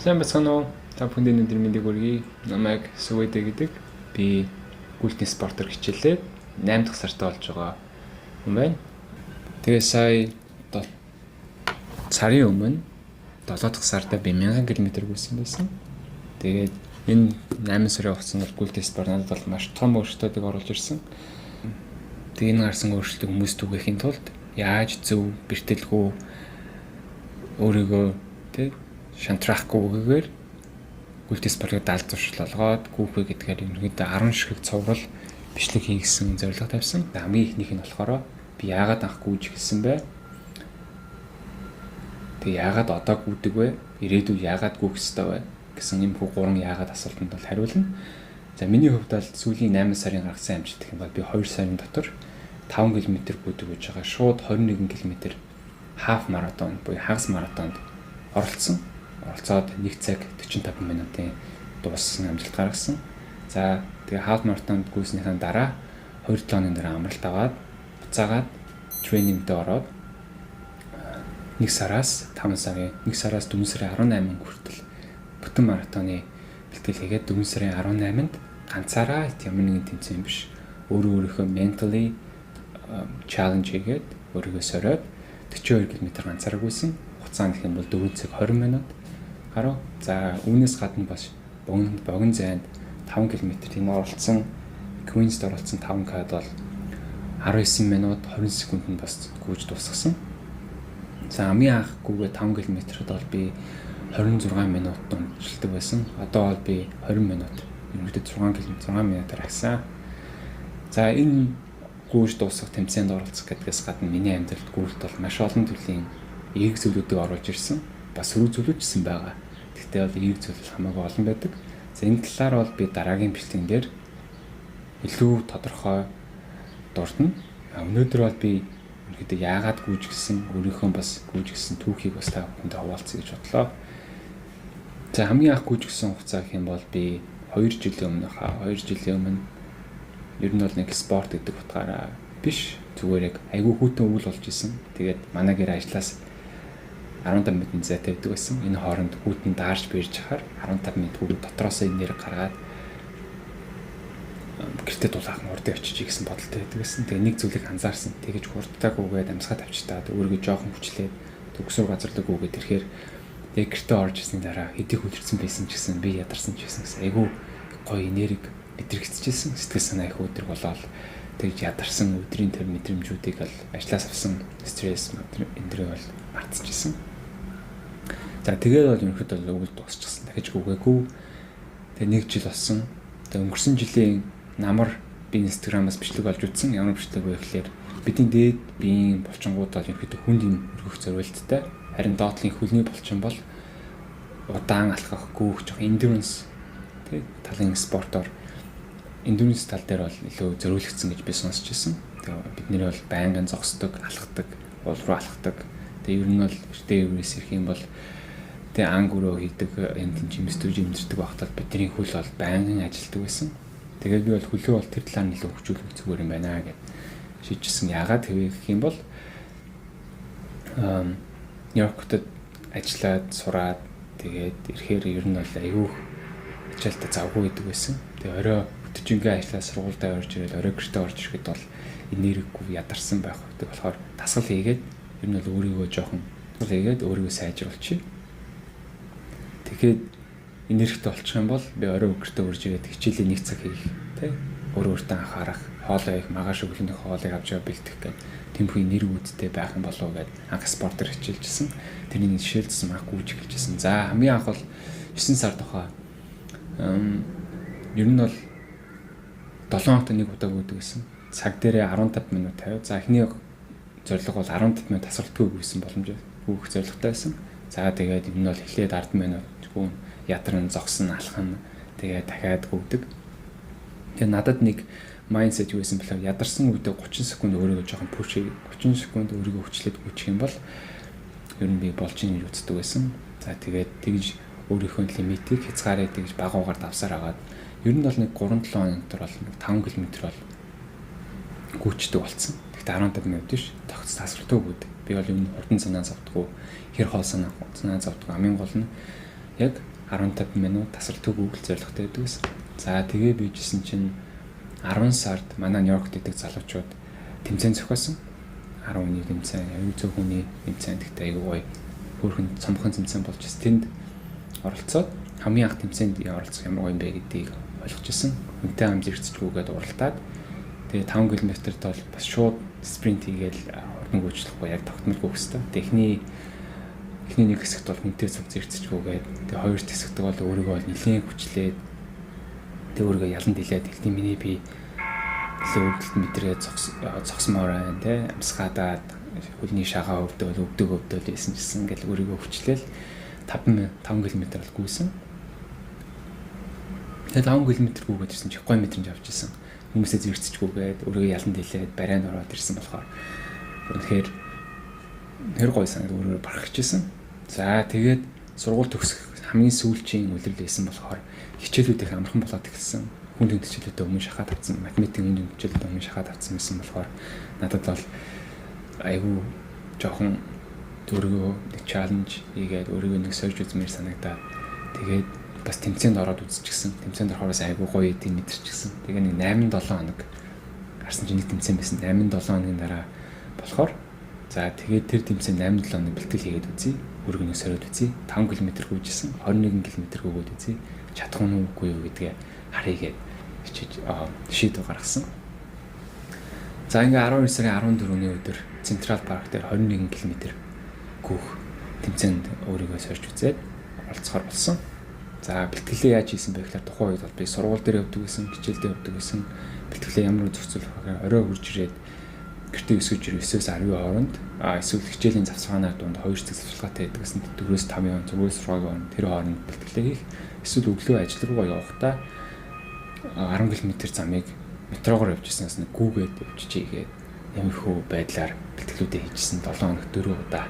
Сайн байцгаана уу? Та бүхэнд энэ өдрийн мэндийг хүргэе. Намайг Сүвэдэ гэдэг. Би гүйлтийн спортоор хичээлээд 8 дахь сартаа болж байгаа хүн байна. Тэгээ сая сарын өмнө 7 дахь сарда би 1000 км гүйсэн байсан. Тэгээд энэ 8 сарын хугацаанд бол гүйлтийн спорт надад бол маш том өөрчлөлтүүдийг оруулж ирсэн. Тэгээ энэ гарсан өөрчлөлтийг хүмүүст түгээхийн тулд яаж зөв бэртэлгүй өөрийгөө тэг шантрахгүйгээр гүйлтийн спортыг даал зуршил олгоод гүйх вэ гэдгээр ерөнхийдөө 10 ширхэг цуврал бичлэг хийгсэн зорилго тавьсан. Хамгийн эхнийх нь болохоор би яагаад анх гүйж эхэлсэн бэ? Тэгээ яагаад одоо гүйдэг вэ? Ирээдүйд яагаад гүйх ёстой вэ гэсэн ийм хүү гурван яагаад асуултанд бол хариулна. За, миний хувьд бол сүүлийн 8 сарын гаргасан амжилт гэх юм бол би 2 сарын дотор 5 км гүйдэг гэж байгаа. Шууд 21 км half marathon буюу хагас маратонд оролцсон. Оролцоод 1 цаг 45 минутын дууссан амжилт гаргасан. За, тэгээ half marathon-д гүйснийхээ дараа 2-7 хоногийн дараа амралт аваад буцаагаад training д ороод 1 сараас 5 сарын 1 сараас 4 сарын 18 хүртэл бүтэн маратоны бэлтгэл хийгээд 4 сарын 18-нд ганцаараа, ямар нэгэн тэмцээн биш, өөрөө өөрийнхөө mentally challenge хийгээд, өөрийгөө сориод 42 км ганцаараа гүйсэн. Хугацаа нь гэх юм бол 4 цаг 20 минут гаруй. За, үүнээс гадна бас богино зайд 5 км тийм оролцсон. Queens-д оролцсон 5K-д бол 19 минут 20 секундэд бас гүйж дуусгасан. За, хамгийн анх гүйгээ 5 км-д бол би 26 минут дундчилдаг байсан. Одоо бол би 20 минут, ерөнхийдөө 6 км 6 минутаар агсан. За, энэ гүйж дуусгах, тэмцээнд оролцох гэдгээс гадна миний амьдралд гүйлт бол маш олон төрлийн эерэг зүйлүүдийг оруулж ирсэн. Бас сөрөг зүйлүүд ч гэсэн байгаа. Гэхдээ бол эерэг зүйл хамаагүй олон байдаг. За, энэ талаар бол би дараагийн бичлэгэн дээр илүү тодорхой дурдна. Өнөөдөр бол би ерөнхийдөө яагаад гүйж гисэн, өөрийнхөө бас гүйж гисэн түүхийг бас та бүхэндээ хуваалцъя гэж бодлоо. За, хамгийн анх гүйж гисэн хугацаа гэх юм бол би 2 жилийн өмнө хаа 2 жилийн өмнө ер нь бол нэг спорт гэдэг утгаараа биш, зүгээр яг айгүй хүйтэн өвөл болж исэн. Тэгээд манай гэр ажлаас 15 минутын зайтай байдаг байсан. Энэ хооронд хүйтэн даарч бэрж хахаар 15 минут хүүхэд дотроосоо энерги гаргаад гэртээ дулаахан урдыг очиж гэсэн бодолтой байдаг байсан. Тэгээ нэг зүйлийг анзаарсан. Тэгэж хурдтай гүгээд амьсгаа тавьчихтаад өөрийгөө жоохон хүчлээд төгсөр газарлаг гүгээд ирэхээр тэг гэртээ орж ирсний дараа хэдий хүлэрсэн байсан ч гэсэн, би ядарсан ч гэсэн айгүй гоё энерги мэдрэгдчихсэн. Сэтгэл санаа их өдрөг болоод тэгж ядарсан өдрийн тэр мэдрэмжүүдийг бол ажлаас авсан стресс энэ тэрийг бол мартчихсан. За, тэгээд бол ерөнхийдөө бол өвөл дуусчихсан. Дахиж гүгээгүй. Тэгээ нэг жил болсон. Тэгээ өнгөрсөн жилийн намар би Instagram-аас бичлэг олж үзсэн. Ямар бичлэг вэ гэхээр бидний дээд биеийн булчингууд бол ерөнхийдөө хүнд юм өргөх зориулттай. Харин доод талын хөлний булчин бол удаан алхах, гүйх, жоох endurance тэг талын спортоор, endurance тал дээр бол илүү зориулагдсан гэж би сонсч ирсэн. Тэгээ бид нэр бол байнгын зогсдог, алхдаг, уул руу алхдаг. Тэгээ ер нь бол эртээ өврөөс ирэх юм бол тэгээ анг өрөө хийдэг юм тийм жимстүүж имдэрдэг багтал бидний хөл бол байнгын ажилтдаг байсан. Тэгээд би бол хөлөө бол тэр талаар нь илүү хөгжүүлэх зүгээр юм байна гэд шийдчихсэн. Яагаад гэвэл гэх юм бол Нью-Йорк хотод ажиллаад, сураад, тэгээд ирэхээр ер нь бол айгүй ачаалтаа завгүй гэдэг байсан. Тэгээ орой өдөржингөө ажиллаад, сургуультай орж ирээд, орой гэртээ орж ирэхэд бол энергигүй, ядарсан байх гэдэг болохоор дасгал хийгээд, ер нь бол өөрийгөө жоохон хийгээд өөрийгөө сайжруулчих. Тэгээд энергитэй болчих юм бол би орой гэртээ орж ирээд хичээлээ нэг цаг хийх, тий, өөрөө өөртөө анхаарах, хоолоо их маргааш өглөөнийх хоолыг авч яваа бэлтгэх гэх тэмхүү энергиудтэй байх юм болов уу гэд анх спортоор хичээлжсэн. Тэрний жишээлжсэн анх гүйж эхэлжсэн. За, хамгийн анх бол 9 сар тухай ер нь бол 7 хоногт нэг удаа гүйдэг гэсэн. Цаг дээрээ 15 минут тавиад. За, эхний зорилго бол 15 минут тасралтгүй гүйсэн боломж гүйх зорилготой байсан. За, тэгээд ер нь бол эхлээд 10 минут гүн, ядарна, зогсно, алхана, тэгээд дахиад гүйдэг. Тэгээ надад нэг mindset юу байсан бэлээ, ядарсан үедээ 30 секунд өөрийгөө жоохон push, 30 секунд өөрийгөө хүчлээд гүйчих юм бол ер нь би болж ийн гэж үздэг байсан. За, тэгээд тэгж өөрийнхөө лимитийг хязгаарыг тэгж багуугаар давсаар агаад ер нь бол нэг 3 7 хоног дотор бол нэг 5 км бол гүйчдэг болсон. Гэхдээ 15 минут биш. Тогтц тасралтгүй гүйдэг. Би бол ер нь хурдан санаа зовдгоо, хэр хол санаа зовдгоо. Хамгийн гол нь яг 15 минут тасралтгүй гүгэл зорилготой байдаг гэсэн. За тэгээ бийжсэн чинь 10 сард манай Нью-Йоркт байдаг залуучууд тэмцээн зохиосон. 10 хүний тэмцээн, аюу зөв хүний тэмцээн гэхдээ аюу гоё хөөрхөн цомхон тэмцээн болж ирсэн. Тэнд оролцоод хамгийн анх тэмцээнд оролцох ямар гоё юм бэ гэдгийг ойлгож ирсэн. Хүнтэй хамт зэрэгцэлгүйгээд уралдаад тэгээ 5 км-т бол бас шууд спринт хийгээл хурдан гүйцэхгүй яг тогтмол гүйх хэвээр. Техний эхний нэг хэсэгт бол хүнтэй цуг зэрэгцэжгүйгээд тэгээ хоёр дахь хэсэгт бол өөрийгөө бол нэлээд хүчлээд тэгээ өөрийгөө ялан дэлээд эхний миний би нэлээд өвдөлт мэдрээ зогсмоор байна те, амьсгаадаад хөлний шагаа өвдөөл өвдөг өвдөөл байсан гэсэн ингээл өөрийгөө хүчлээл 5 км бол гүйсэн. Тэгээ 5 км гүйгээд ирсэн чи гоё мэдрэмж авч ирсэн. Хүмүүсээ зэрэгцэжгүйгээд өөрийгөө ялан дэлээд барайнд ороод ирсэн болохоор үнэхээр тэр гоё санагдав, өөрөөр барах гэжсэн. За тэгээд сургууль төгсөх хамгийн сүүлчийн үлрэл байсан болохоор хичээлүүд их амархан болоод эхэлсэн. Хүн тэнд хичээлүүдээ өмнө шахаад авсан, математикийн хүн тэнд хичээлүүдээ өмнө шахаад авсан байсан болохоор надад бол айгүй жоохон өөрийгөө нэг challenge хийгээд өөрийгөө нэг сорж үзмээр санагдаад тэгээд бас тэмцээнд ороод үзчихсэн. Тэмцээнд орохоос айгүй гоё идэв мэдэрчихсэн. Тэгээ нэг 8 7 хоног гарсан чинь нэг тэмцээн байсан. 8 7 хоногийн дараа болохоор за тэгээд тэр тэмцээн 8 7 хоног бэлтгэл хийгээд үзье. Өргөнөө сориод үзье. 5 км гүйжсэн, 21 км гүйгээд үзье. Чадах уу үгүй юу гэдгээ харъя гээд хичээж шийдвэр гаргасан. За ингээ 12 сарын 14-ний өдөр Централ парк дээр 21 км гүйх тэмцээнд өөрийгөө сорж үзээд оролцохоор болсон. За бэлтгэлээ яаж хийсэн бэ гэхээр тухайн үед бол би сургууль дээр явдаг байсан, хичээл дээр явдаг байсан. Бэлтгэлээ ямар зохицуулах вэ гэхээр орой хурж ирээд гэртээ 9-өөс 9-өөс 10-ийн хооронд эсвэл хичээлийн завсаргааны дунд 2 цаг завсаргаатай байдаг гэсэн 4-өөс 5-ын 6-өөс 6-ийн хооронд тэр хооронд бэлтгэлээ хийх. Эсвэл өглөө ажил руугаа явахдаа 10 км замыг метрогоор явж ирсэнээс нэг гүүгээд явчихъя гээд ямархуу байдлаар бэлтгэлүүдээ хийжсэн 7 хоног 4 удаа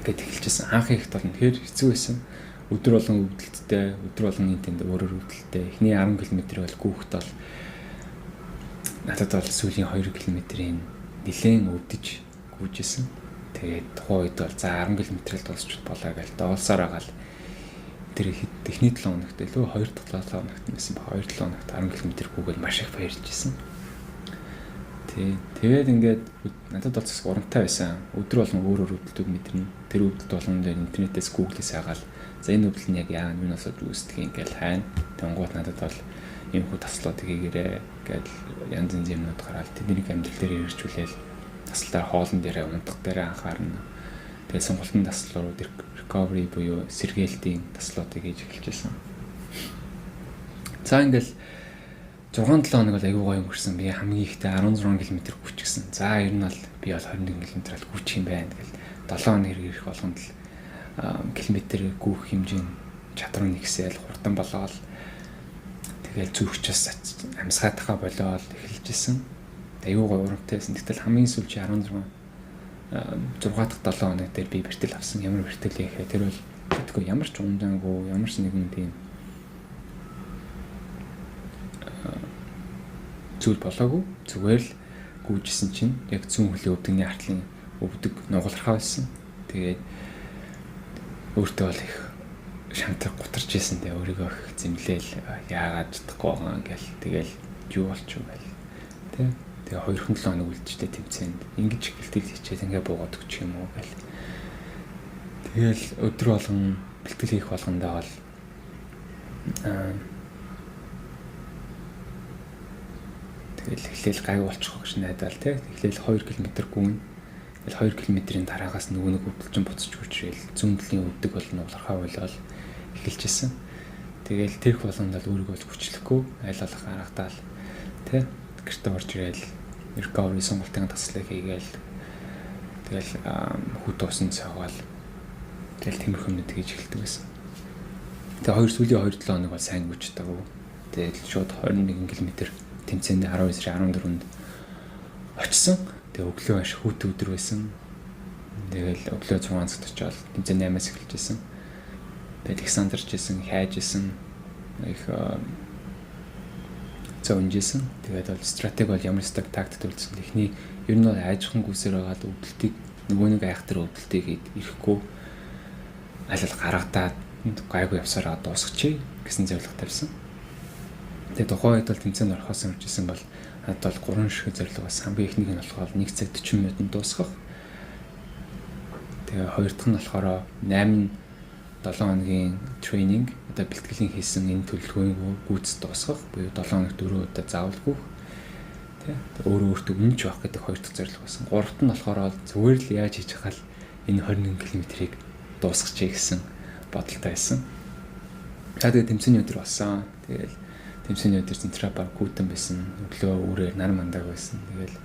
ингээд эхэлжсэн. Анх ихт бол үнэхээр хэцүү байсан. Өдөр болгон өвдөлттэй, өдөр болгон энэ тэнд өөрөөр өвдөлттэй. Эхний 10 км бол гүүхт бол надад бол сүүлийн 2 км-ийн нэлээд өвдөж гүйжсэн. Тэгээд тухайн үед бол за 10 км-эл дуусч болоо гэж доолсоор байгаа л тэр эхний 7 хоногт илүү 2 дахь 7 хоногт байсан ба 2 7 хоногт 10 км гүйгээл маш их баярлж исэн. Тий. Тэгээд ингээд надад бол зүс урамтай байсан. Өдөр болгон өөр өөр өвдөлтүүд мэдэрнэ. Тэр өвдөлт болгон дээр интернетээс Google-ээс хайгаал за энэ өвдөл нь яг яа юунаас болж үүсдэг юм гээл хайна. Тэнгуут надад бол иймэрхүү таслуудыг хийгээрэй гэдэл янз янзын юмнууд гараад тэднийг амьдрал дээр хэрэгжүүлээл таслаар хоолн дээрээ унтах дээрээ анхаарна. Тэгээд сонголтын таслал руу recovery буюу сэргээлтийн таслуудыг хийж эхэлж байсан. За ингээл 6 7 хоног бол айгүй гоё өнгөрсөн. Би хамгийн ихдээ 16 км гүйчихсэн. За ер нь бол би бол 21 км л гүйчих юм байна гэл 7 хоног хэрэг ирэх болгонд л километр гүйх хэмжээ чадвар нэгсээл хурдан болоод тэгэл зүрх ч бас амьсгаатахаа болоод эхэлж исэн. Айгүй гоё урамтай байсан. Гэтэл хамгийн сүүлчийн 16 6 дахь 7 хоног дээр би бэртэл авсан. Ямар бэртэл вэ гэхээр тэр бол мэдгүй ямар ч унжаангүй, ямар ч нэгэн тийм зүйл болоогүй. Зүгээр л гүйжсэн чинь яг зүүн хөлийн өвдөгний артлын өвдөг нугалрахаа байсан. Тэгээд өөртөө бол их шантар гутарч исэн. Тэгээ өөрийгөө их зэмлээл яагаад чадахгүй байгаа ингээл тэгэл юу болчих вэ гэл. Тэ. Тэгээ 2-7 хоног үлдчихтэй тэмцээнд ингэж бэлтгэл хийчээд ингээ буугаад өгчих юм уу гэл. Тэгэл өдөр болгон бэлтгэл хийх болгондоо бол тэгэл эхлээл гайгүй болчих гэж найдаал тий. Эхлээл 2 км гүн. Тэгэл 2 км-ийн дараагаас нөгөө нэг өвдөлчин буцаж хүрч ирэл зүүн талын өвдөг бол нуглархаа болоод эхэлж исэн. Тэгэл тэрх болгонд бол өөрийгөө бол хүчлэхгүй аль болох аргадаал тий. Гэртээ орж ирээл recovery сонголтын таслыг хийгээл тэгэл хүүт усан цаагаал тэгэл тиймэрхүү юмнууд хийж эхэлдэг байсан. Тэгээ хоёр сүүлийн 2-7 хоног бол сайн гүйж чадаагүй. Тэгэл шууд 21 км тэмцээнд 12 сарын 14-нд очсон. Тэгээ өглөө маш хүүт өдөр байсан. Тэгэл өглөө 6 цагт очиод тэмцээн 8-аас эхэлж исэн. Тэгэл их сандарч исэн, хайж исэн. Их зөөнжсэн. Тэгээд бол стратеги бол ямар стак тактик төлөвлөсөн. Эхний ер нь бол айжхан гүсээр байгаа л өвдөлтийг нөгөө нэг айхтар өвдөлтийг ирэхгүй аль аль гаргадаад минутанд гайгүй явсараа дуусгачих гэсэн зорилго тавьсан. Тэгээ тухайн үед бол тэмцээнд орохоос өмнө ирсэн бол надад бол 3 шиг зорилго бас, хамгийн эхнийх нь болохоор 1 цаг 40 минутанд дуусгах. Тэгээ хоёр дахь нь болохоор 8 7 хоногийн training, одоо бэлтгэлийн хийсэн энэ төлөвлөгөөг гүйцэд дуусгах буюу 7 хоног 4 удаа заавалгүй тий өөрөө өөртөө үнэнч байх гэдэг хоёр дахь зорилго байсан. Гуравт нь болохоор зүгээр л яаж хийж хахал энэ 21 км-ийг дуусгачих гэсэн бодолтой байсан. За, тэгээ тэмцээний өдөр болсон. Тэгээл тэмцээний өдөр Централ Парк хүйтэн байсан. Өглөө үүрээр нар мандаг байсан. Тэгээл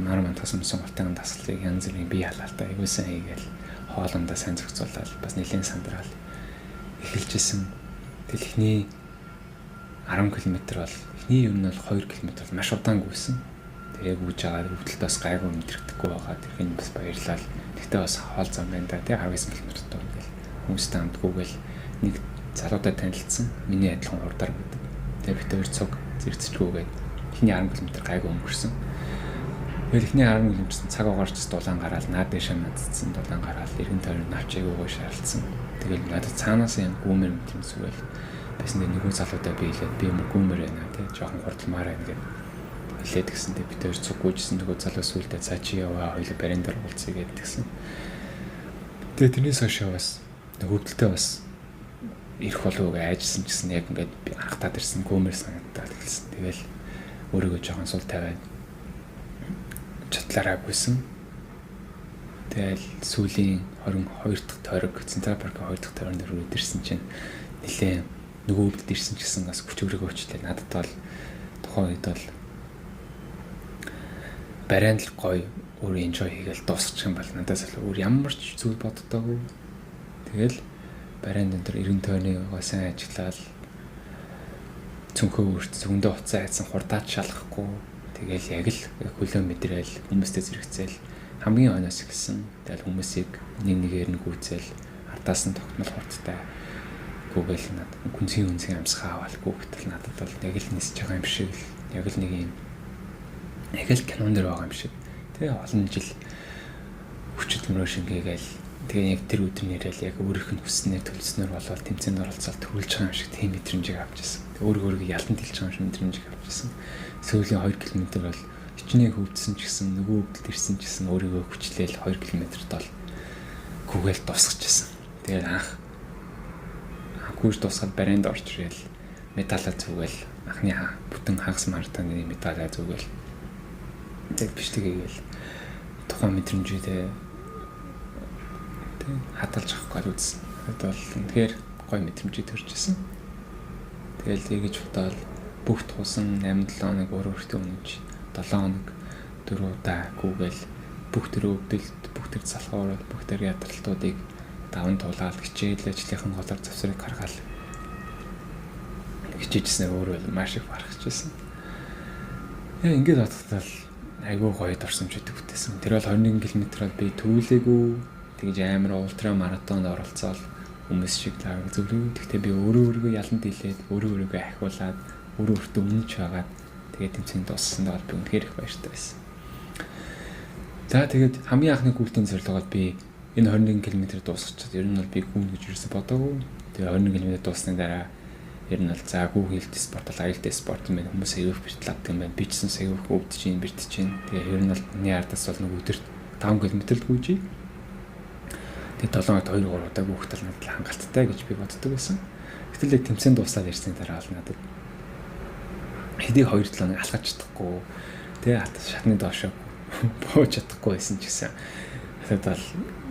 нар мандахаас өмнө сонголтын дасгалыг янз бүрийн бие халаалтаа аягүй сайн хийгээл, хоолундаа сайн зохицуулаад, бас нэлээд сандрал эхэлжсэн. Тэгэл эхний 10 км бол, эхний ер нь бол 2 км бол маш удаан гүйсэн. Тэгээ гүйж байгаа өвдөлт бас гайгүй мэдрэгдэхгүй байгаа. Тэрхийн бас баярлал. Тэгтээ бас хоол зам байна да тий, 19 км дуу ингээл хүмүүстэй хамт гүйгээл нэг залуутай танилцсан. Миний адилхан хурдаар гэдэг. Тэгээ бид хоёр цуг зэрэгцэлгүйгээд эхний 10 км гайгүй өнгөрсөн. Тэгэл эхний 10 км цаг угаарч дулаан гараал, наад дэшээ мандцсан, дулаан гараал, эргэн тойрон навч айгүй гой шаарлцсан. Тэгэл надад цаанаас юм гүүмэр мэдрэмж сүгээл байсан. Тэгээ нөгөө залуудаа би хэлээд, би юм гүүмэр байна тий, жоохон хурдламаар байна гэд хэлээд гисэн. Тэгээ бид хоёр цуг гүйжсэн, нөгөө залуу сүулдэ цаа чи яваа, хоёул барин дээр уулзъя гэд тэгсэн. Тэгээ тэрнээс хойш бас хөвдөлтөө бас ирэх болов уу гэж айжсэн гэсэн, яг ингээд би анхтаад ирсэн, гүүмэр санагдаад эхэлсэн. Тэгэл өөрийгөө жоохон сул тавиад чадлаараа гүйсэн. Тэгэл сүүлийн 22 дахь тойрог, Централ Паркын 2 дахь тойрон дээр хүрээд ирсэн чинь нэлээ нөгөө өвдөд ирсэн ч гэсэн бас хүч өрөөгөө өчлээ. Надад бол тухайн үед бол барайнд л гоё өөрөө enjoy хийгээл дуусчих юм бол надаас л өөр ямар ч зүйл боддоогүй. Тэгэл барайн өндөр эргэн тойрны сайн ажиллаад, цүнхөө өрт зөндөө уцаа айдсан, хурдаад шалгахгүй, тэгэл яг л хөлөө мэдрээл, хүмүүстэй зэрэгцээл хамгийн хойноос эхэлсэн. Тэгэл хүмүүсийг нэг нэгээр нь гүйцээл, ардаас нь тогтмол хурдтай гүгээл, над гүнзгий гүнзгий амьсгаа аваад гүгтэл надад бол яг л нисэж байгаа юм шиг л, яг л нэг юм, яг л кинон дэр байгаа юм шиг. Тэгээ олон жил хүчил мөрөө шингээгээл, тэгээ яг тэр өдөр нэрэл яг өөрийнх нь хүснээр төлснөр болоод тэмцээнд оролцоод төвлөж байгаа юм шиг тийм мэдрэмжийг авч ирсэн. Тэгээ өөрөө өөрийгөө ялан тэлж байгаа юм шиг мэдрэмжийг авч ирсэн. Сүүлийн 2 км бол хичнээн хөвдсөн ч гэсэн, нөгөө өвдөлт ирсэн ч гэсэн өөрийгөө хүчлээл 2 км-т бол гүгээл дуусгаж ирсэн. Тэгээд анх гүйж дуусгаад барайнд орж ирээл медалаа зүгээл, анхны бүтэн хагас маратоны медалаа зүгээл, тэг бичлэг хийгээл, тухайн мэдрэмжээ тэг хадгалж авах гэж үзсэн. Тэгээд бол үнэхээр гоё мэдрэмжийг төрж исэн. Тэгэл эргэж бодоол бүх туусан 8 7 хоног өөрөө өөртөө үнэнч, 7 хоног 4 удаа гүгээл, бүх төр өвдөлт, бүх төр залхуурал, бүх төр ядралтуудыг даван туулаад, хичээл ажлынхан голоор завсрыг гаргаал хичээжсэн, өөрөө маш их барахж байсан. Яа, ингээд бодоход л айгүй гоё дурсамжуудыг бүтээсэн. Тэр бол 21 км бол би төвлөөгүй, тэгж амар ультра маратонд оролцоол хүмүүс шиг лаг зөвлөө. Гэхдээ би өөрөө өөрийгөө ялан дийлээд, өөрөө өөрийгөө ахиулаад, өөрөө өөртөө үнэнч байгаад, тэгээд тэмцээнд дууссан бол би үнэхээр их баяртай байсан. За, тэгээд хамгийн анхны гүйлтийн зорилго бол би энэ 21 км дуусгачихад ер нь бол би гүн гэж юусэн бодоогүй. Тэгээ 21 км дууссаны дараа ер нь бол за, гүү хийлт спорт бол аюултай спорт юм байна. Хүмүүс аюул бэртэл авдаг юм байна. Би ч гэсэн аюул өвдөж чинь, бэртэж чинь. Тэгээ ер нь бол миний ардаас бол нэг өдөрт 5 км л гүйжээ. Тэгээ 7 хоногт 2 3 удаа гүйх тал надад хангалттай гэж би боддог байсан. Гэтэл яг тэмцээн дуусаад ирсний дараа бол надад хэдий 2 7 хоног алхаж чадахгүй, тэгээ шатны доошоо бууж чадахгүй байсан ч гэсэн надад бол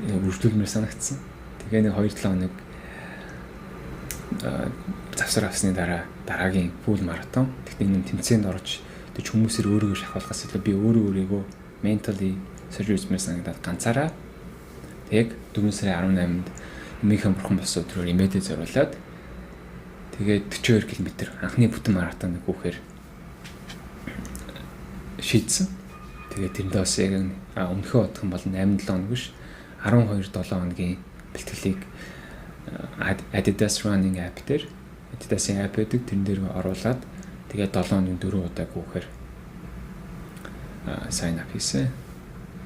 үргэлжлүүлмээр санагдсан. Тэгээ нэг 2 7 хоног завсар авсны дараа дараагийн full marathon. Тэгтээ энэ тэмцээнд орж тэг хүмүүсээр өөрийгөө шахуулахаас илүү би өөрөө өөрийгөө mentally surgery санагдаад ганцаараа яг 4 сарын 18-нд эмийнхээ бурхан болсон өдрөөр эмээдээ зориулаад тэгээд 42 км анхны бүтэн маратоныг гүйхээр шийдсэн. Тэгээд тэрэндээ бас яг өмнөхөө бодох юм бол 8 7 хоног биш, 12 7 хоногийн бэлтгэлийг Adidas Running app дээр, Adidas-ийн app байдаг, тэрэн дээр оруулаад тэгээд 7 хоногийн 4 удаа гүйхээр sign up хийсэн.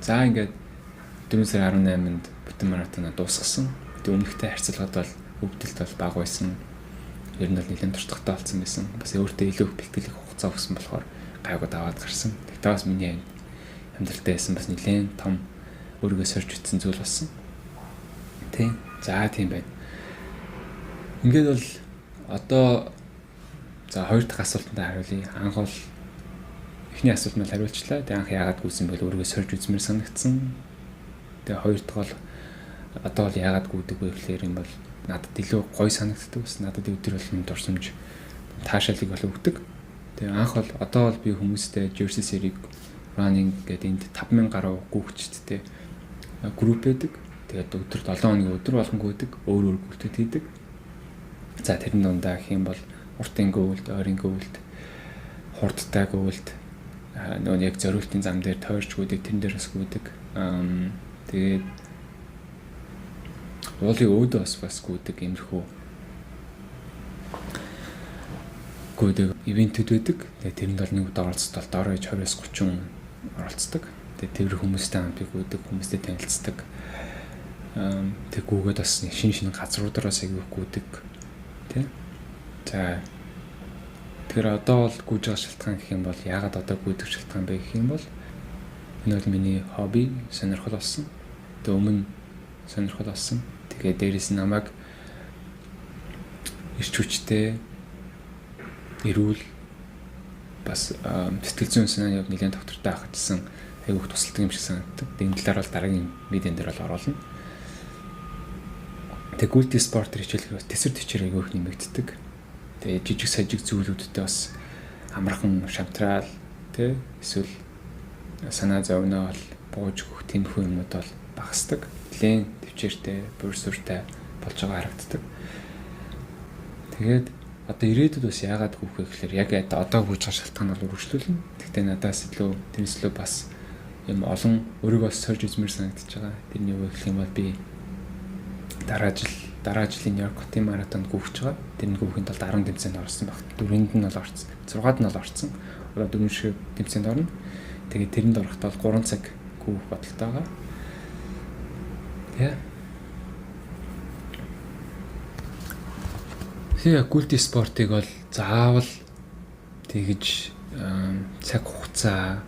За, ингээд 4 сарын 18-нд бүтэн маратоноо дуусгасан. Тэгээд өмнөхтэй харьцуулахад бол Өвдөлт бол бага байсан. Ер нь бол нэлээд туршлагатай болсон байсан. Бас өөртөө илүү их бэлтгэлэх хугацаа өгсөн болохоор гайгүй даваад гарсан. Тэгтээ бас миний амьдралдаа байсан бас нэлээд том өөрийгөө сорж үтсэн зүйл болсон. Тийм. За тийм байна. Ингээд бол одоо за хоёр дахь асуултанд хариулъя. Анх бол эхний асуултанд хариулчлаа. Тэгээ анх яагаад гүйсэн бэ? Өөрийгөө сорж үзмээр санагдсан. Тэгээ хоёр дахь бол одоо бол яагаад гүйдэг вэ гэхээр юм бол надад илүү гоё санагддаг бас надад өдөр болгон дурсамж таашаалыг бол өгдөг. Тэгээ анх бол одоо бол би хүмүүстэй Jersey City running гэдэг энд 5000 гаруй гүйгчдтэй групп байдаг. Тэгээд өдөр 7 хоногийн өдөр болгон гүйдэг, өөр өөр гүйлтэд хийдэг. За тэрэн дундаа гэх юм бол уртын гүйлт, ойрын гүйлт, хурдтай гүйлт, нөгөө яг зориултын зам дээр тойрч гүйдэг, тэрэн дээр бас гүйдэг. Тэгээд уулын өөдөө бас гүйдэг иймэрхүү гүйдэг ивентүүд байдаг. Тэгээд тэрэнд бол нэг удаа оролцоход бол дор хаяж 20-30 хүн оролцдог. Тэгээд тэр хүмүүстэй хамт би гүйдэг, хүмүүстэй танилцдаг. Тэг гүгээд бас шинэ шинэ газруудаар бас аягүй гүйдэг. Тэ? За тэгэхээр одоо бол гүйж байгаа шалтгаан гэх юм бол яагаад одоо гүйдэг шалтгаан бэ гэх юм бол энэ бол миний хобби, сонирхол болсон. Тэгээ өмнө сонирхол болсон. Тэгээд дээрэс нь намайг эрч хүчтэй, эрүүл бас сэтгэл зүйн санааны хувьд нэлээд доктортой авах гэсэн айгүйх тусалдаг юм шиг санагддаг. Энэ талаар бол дараагийн видеон дээр бол оруулна. Тэгээ гүйлти спортоор хичээлгээр бас тэсвэр тэвчээр айгүйх нэмэгддэг. Тэгээ жижиг сажиг зүйлүүдтэй бас амархан шамтраал тэ эсвэл санаа зовноо бол бууж өгөх тэмхүү юмнууд бол багасдаг. Нэлээд төвчээртэй, бур сүртэй болж байгаа харагддаг. Тэгээд одоо ирээдүйд бас яагаад гүйх вэ гэхээр яг одоо гүйж байгаа шалтгаан бол үргэлжлүүлнэ. Гэхдээ надаас илүү тэрнээс илүү бас юм олон өөрийгөө бас сорж үзмээр санагдаж байгаа. Тэрний юу гэх юм бол би дараа жилийн Нью-Йорк хотын маратонд гүйж байгаа. Тэр нь гүйхийн тулд 10 тэмцээнд орсон багт. 4-нд нь бол орсон. 6-д нь бол орсон. Одоо 4 шиг тэмцээнд орно. Тэгээд тэрэнд орохдоо бол 3 цаг гүйх бодолтой байгаа. Тэгээ. Тэгээ гүйлти спортыг бол заавал тэгж цаг хугацаа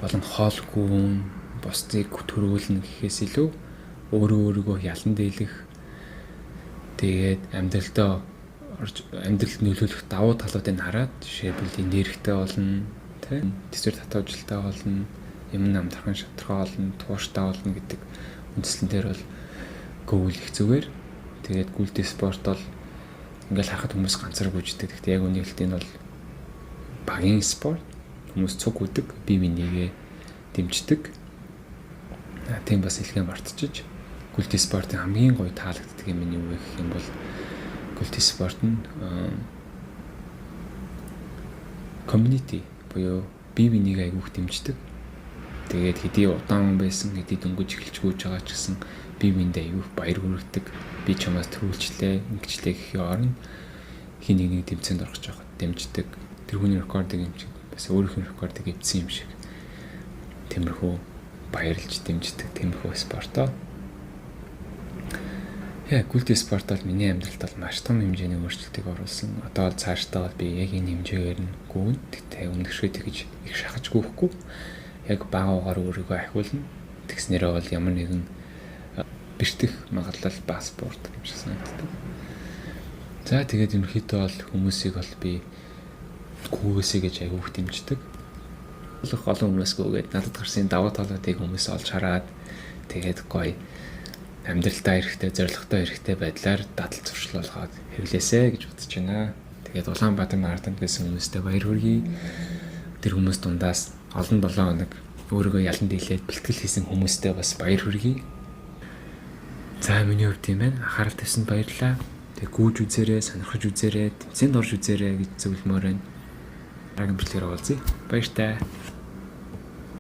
болон хоолгүй бусдыг төрүүлнэ гэхээс илүү өөрөө өөрийгөө ялан дийлэх тэгээд амьдралдаа орж амьдралд нөлөөлөх давуу талуудыг хараад жишээлбэл энергитэй болно, тэ төсвөр татваржилттай болно, юм намтрхан шавтрхаа болно, тууштай болно гэдэг үндслэн дээр бол гүйлэх зүгээр. Тэгээд гүйлти спорт бол ингээл харахад хүмүүс ганцаар гүйждэг. Гэхдээ яг үнэхээр энэ бол багийн спорт. Хүмүүс цуг гүйдэг, бие бинийгээ дэмждэг. Тийм бас илгээ мартчихж гүйлти спортын хамгийн гоё таалагддаг юм нь юу вэ гэх юм бол гүйлти спорт нь community буюу бие бинийгээ айгүйх дэмждэг. Тэгээд хэдий удаан байсан, хэдий дөнгөж эхэлж гүйж байгаа ч гэсэн бие биендээ айгүйх баяр хүргэдэг. Би чамаас төрүүлчлээ, ингэчлээ гэхийн оронд хин нэг нэг тэмцээнд орох гэж байхад дэмждэг. Тэр хүний рекордыг юм шиг бас өөрийнх нь рекордыг эвдсэн юм шиг тиймэрхүү баярлж дэмждэг тиймэрхүү спортоо. Яа, гүйлти спорт бол миний амьдралд бол маш том хэмжээний өөрчлөлтийг оруулсан. Одоо бол цаашдаа бол би яг энэ хэмжээгээр нь гүйнэ. Тэгтээ өмнөх шиг тэгж их шахаж гүйхгүй. Яг бага угаар өөрийгөө ахиулна. Тэгснээрээ бол ямар нэгэн бэртэх магадлал бас буурдаг юм шиг санагддаг. За тэгээд ерөнхийдөө бол хүмүүсийг бол би гүйгээсэй гэж айгүйх дэмждэг. Олон хүмүүс гүйгээд надад гарсан давуу талуудыг хүмүүс олж хараад тэгээд гоё амьдралдаа эрэхтэй, зорилготой эрэхтэй байдлаар дадал зуршил болгоод хэрэглээсэй гэж бодож байна. Тэгээд Улаанбаатар маратонд байсан хүмүүстээ баяр хүргэе. Тэр хүмүүс дундаас олон 7 хоног өөрийгөө ялан дийлээд бэлтгэл хийсэн хүмүүстээ бас баяр хүргэе. За миний хувьд тийм байна. Анхаарал тавьсанд баярлалаа. Тэг гүйж үзээрэй, сонирхож үзээрэй, тэмцээнд орж үзээрэй гэж зөвлөмөр байна. Дараагийн бичлэгээр уулзъя. Баяртай.